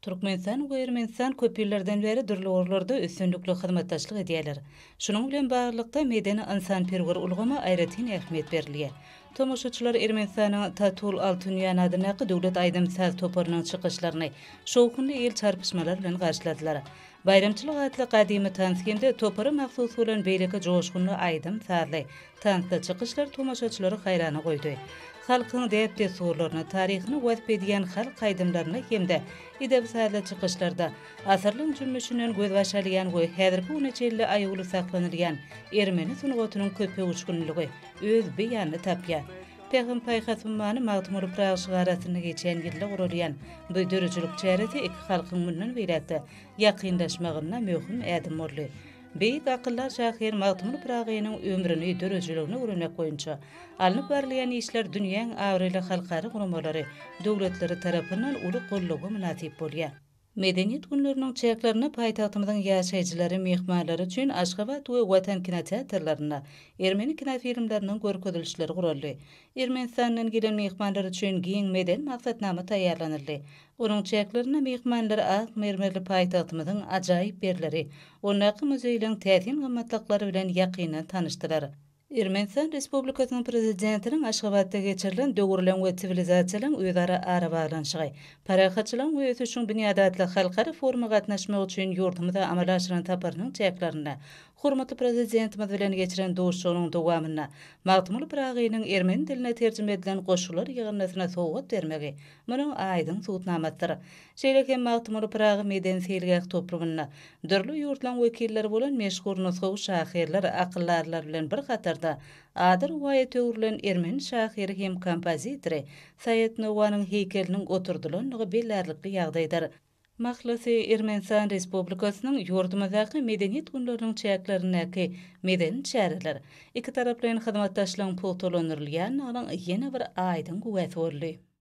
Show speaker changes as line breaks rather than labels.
Türkmenistan we Ermenistan köp ýyllardan bäri dürli ugurlarda üstünlikli hyzmatdaşlyk edýärler. Şunuň bilen baglylykda, medeni-ynsanperwer ulgama aýratyn ähmiýet berilýär. Tomaşaçylar Ermenistanyň Tatul Altunýan adyndaky döwlet aýdym-saz toparynyň çykyşlaryny şowhunly el çarpyşmalar bilen garşyladylar. Baýramçylyk atly gadymy tans hem-de topara mahsus bolan beýleki joşgunly aýdym-sazly, tansly çykyşlar tomaşaçylary haýrana goýdy. Halkyň däp-dessurlaryny, taryhyny wasp edýän halk aýdymlarynda hem-de edebi-sazly çykyşlarda asyrlaryň jümmüşinden gözbaş alýan we häzirki güne çenli aýawly saklanylýan ermeni sungatynyň köpöwüşginliligi öz beýanyny tapýar. Pähim-paýhas ummany Magtymguly Pyragy şygarasynda geçen ýylda guralýan bu döredijilik çäresi iki halkyň mundan beýläk-de ýakynlaşmagynda möhüm ädim boldy. Beýik akyldar şahyr Magtymguly Pyragynyň ömrüni, döredijiligini öwrenmek boýunça alnyp barylýan işler dünýäň abraýly halkara guramalary, döwletleri tarapyndan uly goldawa mynasyp bolýar. Medeniýet günleriniň çäklerinde paýtagtymyzyň ýaşaýjylary, myhmanlary üçin Aşgabat we Watan kinoteatrlarynda ermeni kinofilmleriniň görkezilişleri guraldy. Ermenistandan gelen myhmanlar üçin giň medeni maksatnama taýýarlanyldy. Onuň çäklerinde myhmanlar ak mermerli paýtagtymyzyň ajaýyp ýerleri, ondaky muzeýleň täsin gymmatlyklary bilen ýakyndan tanyşdylar. Ermenistan Respublikasynyň Prezidentiniň Aşgabatda geçirilen Döwürleň we siwilizasiýalaryň özara arabaglanyşygy, parahatçylygyň we ösüşiň binýady atly halkara foruma gatnaşmak üçin ýurdumyza amala aşyran saparynyň çäklerinde hormatly Prezidentimiz bilen geçiren duşuşygynyň dowamynda Magtymguly Pyragynyň ermeni diline terjime edilen goşgular ýygyndysyny sowgat bermegi munuň aýdyň subutnamasydyr. Şeýle hem Magtymguly Pyragy medeni-seýilgäh toplumynda dürli ýurtlaryň wekilleri bolan meşhur nusgawy şahyrlar, akyldarlar bilen bir hatarda ady rowaýata öwrülen ermeni şahyry hem kompozitory Saýat Nowanyň heýkeliniň oturdylandygy bellärlikli ýagdaýdyr. Mahlasy, Ermenistan Respublikasynyň ýurdumyzdaky Medeniýet günleriniň çäklerindäki medeni çäreler ikitaraplaýyn hyzmatdaşlygyň pugtalandyrylýandygynyň ýene bir aýdyň güwäsi boldy.